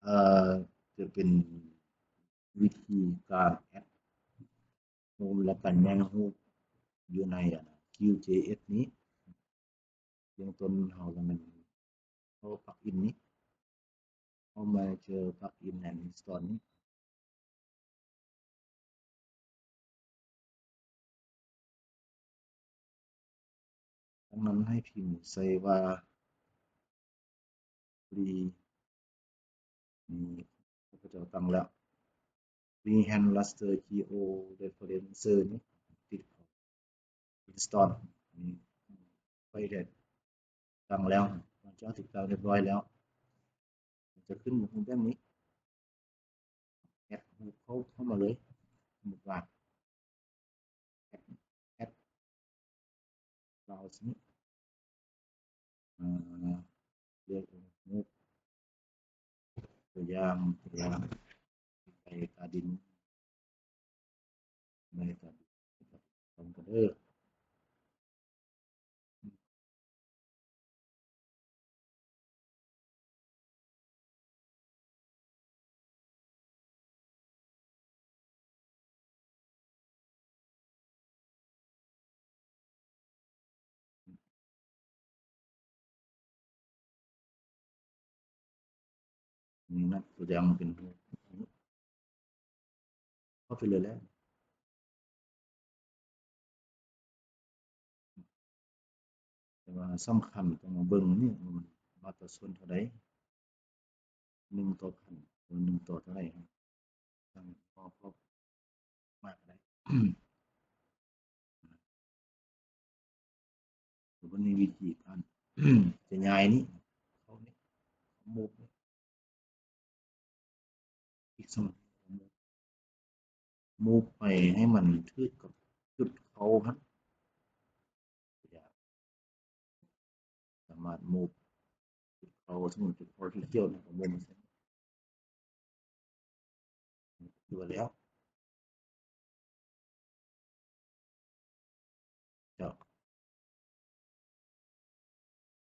ເອີ ຈະເປັນວິທີການແອັດຮູບ ແລະ ການແຍກຮູບຢູ່ໃນ QJS ນີ້. ເບື້ອງຕົ້ນເຮົາລະແມ່ນເຂົ້າ plugin ນີ້ ເຂົ້າ Manager Plugin and Install ນີ້. ດັ່ງນັ້ນໃຫ້ພິມໃສ່ວ່າ Free ນີ້ ຂ້າພະເຈົ້າຕັ້ງແລ້ວ Freehand Raster Geo Referencer ນີ້ ຕິດເຂົ້າ Install ນີ້ ຂ້ອຍໄດ້ຕັ້ງແລ້ວ ຫຼັງຈາກຕິດຕັ້ງຮຽບຮ້ອຍແລ້ວ ມັນຈະຂຶ້ນມາແບບນີ້ ແອັດຮູບເຂົ້າ ເຂົ້າມາເລີຍ ສົມມຸດວ່າ ແອັດ ແອັດ browse ນີ້ ເອີ ເລືອກຮູບ ຕົວຢ່າງ ຕົວຢ່າງ ໃບຕາດິນ ໃບຕາດິນ ເບິ່ງກັນເດີ. ນີ້ນະ ຕົວຢ່າງມັນເປັນ ເຂົ້າໄປເລີຍແຫຼະ. ແຕ່ວ່າສຳຄັນຕ້ອງມາເບິ່ງນີ້ ມັນມາດຕະສ່ວນເທົ່າໃດ ໜຶ່ງຕໍ່ພັນ ຫຼື ໜຶ່ງຕໍ່ເທົ່າໃດ ເຮົາຕັ້ງພໍ ພໍມາກະໄດ້. ແລ້ວບັດນີ້ວິທີການ ຈະຍ້າຍນີ້ ເຂົ້ານີ້ move ນີ້ ອີກສອງ move ໄປໃຫ້ມັນຖືກກັບຈຸດເຂົ້າຫັ້ນ ສາມາດ move ຈຸດເຂົ້າ ສົມມຸດຈຸດເຂົ້າທີ່ຂຽວນີ້ move ມາໃສ່ ຖືວ່າແລ້ວ.